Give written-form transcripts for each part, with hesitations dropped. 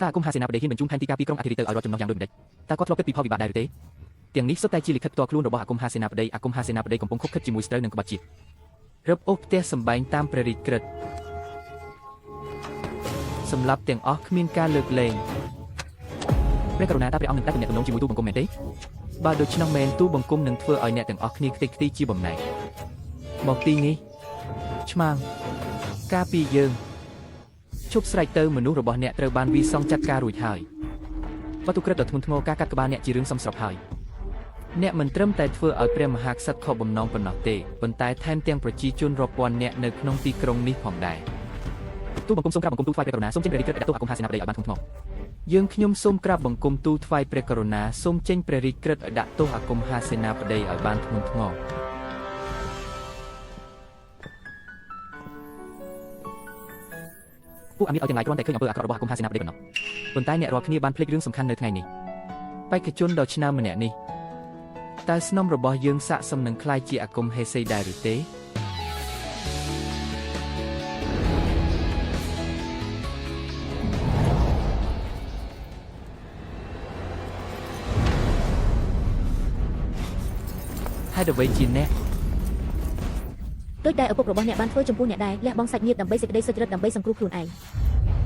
តើអាគមហាសេនាបតីហ៊ានបញ្ជូនផែនទីការពីក្រុងអធិរាជទៅឲ្យរដ្ឋចំណុះយ៉ាងដូចម្តេចតើគាត់ធ្លាប់គិតពីផលវិបាកដែរឬទេទាំងនេះសុទ្ធតែជាលិខិតផ្ទាល់ខ្លួនរបស់អាគមហាសេនាបតីអាគមហាសេនាបតីកំពុងខុបខិតជាមួយស្ត្រូវនឹងក្បត់ជាតិរឹបអូសផ្ទះសម្បែងតាមព្រះរាជក្រឹត្យសម្រាប់ទាំងអស់គ្មានការលើកលែងព្រះករុណាតើព្រះអង្គនឹងតែទំនាក់ទំនងជាមួយទូបង្គំមែនទេបើដូច្នោះមែនទូបង្គំនឹងធ្វើឲ្យអ្នកទាំងអស់គ្នាខ្ទេចខ្ទីជាបំណែកមកទីនេះឆ្មាំងការពីយើងឈប់ស្រែកទៅមនុស្សរបស់អ្នកត្រូវបានវីសង់ចាត់ការរួចហើយវត្ថុក្រឹតដ៏ធ្ងន់ធ្ងរការកាត់ក្បាលអ្នកជារឿងសមស្របហើយអ្នកមិនត្រឹមតែធ្វើឲ្យព្រះមហាក្សត្រខកបំណងប៉ុណ្ណោះទេប៉ុន្តែថែមទាំងប្រជាជនរាប់ពាន់នាក់នៅក្នុងទីក្រុងនេះផងដែរទូបង្គំសូមក្រាបបង្គំទូលថ្វាយព្រះករុណាសូមចេញព្រះរាជក្រឹត្យឲ្យដាក់ទោសអាគមហាសេនាបតីឲ្យបានធ្ងន់ធ្ងរយើងខ្ញុំសូមក្រាបបង្គំទូលថ្វាយព្រះករុណាសូមចេញព្រះរាជក្រឹត្យឲ្យដាក់ទោសអាគមហាសេនាបតីឲ្យបានធ្ងន់ធ្ងរពួកអាមីតឲ្យទាំងឡាយគ្រាន់តែឃើញអំពើអាក្រក់របស់អាគមហាសេនាបតីប៉ុណ្ណោះប៉ុន្តែអ្នករាល់គ្នាបានភ្លេចរឿងសំខាន់នៅថ្ងៃនេះបេក្ខជនដ៏ឆ្នើមម្នាក់នេះតើស្នំរបស់យើងស័ក្តិសមនឹងក្លាយជាអាគមហេសីដែរឬទេហេតុអ្វីជាអ្នក ដូចដែលឪពុករបស់អ្នកបានធ្វើចំពោះអ្នកដែរលះបង់សាច់ញាតិដើម្បីសេចក្តីសុចរិតដើម្បីសង្គ្រោះខ្លួនឯង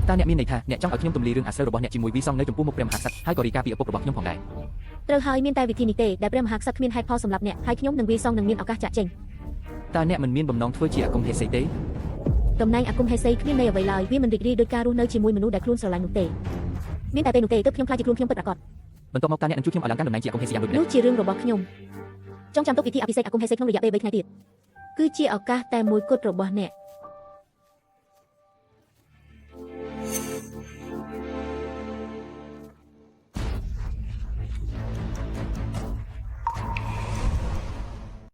តើអ្នកមានន័យថាអ្នកចង់ឲ្យខ្ញុំទម្លាយរឿងអាស្រូវរបស់អ្នកជាមួយវីសង់នៅចំពោះមុខព្រះមហាក្សត្រហើយក៏រាយការណ៍ពីឪពុករបស់ខ្ញុំផងដែរ ត្រូវហើយមានតែវិធីនេះទេដែលព្រះមហាក្សត្រគ្មានហេតុផលសម្រាប់អ្នកហើយខ្ញុំនឹងវាយសងនឹងមានឱកាសចាក់ចេញ តើអ្នកមិនមានបំណងធ្វើជាអាគមហេសីទេ តំណែងអាគមហេសីគ្មានន័យអ្វីឡើយវាមិនរីករាយដោយការរស់នៅជាមួយមនុស្សដែលខ្លួនស្រឡាញ់នោះទេមានតែពេលនោះទេទើបខ្ញុំខ្លាចជាខ្លួនខ្ញុំពិតប្រាកដ បន្ទាប់មកតើអ្នកនឹងជួយខ្ញុំឲ្យឡើងកាន់តំណែងជាអាគមហេសីយ៉ាងដូចម្តេច នោះជារឿងរបស់ខ្ញុំចង់ចាំទុកពិធីអភិសេកអាគមហេសីក្នុងរយៈពេល3ថ្ងៃទៀតគឺជាឱកាសតែមួយគត់របស់អ្នក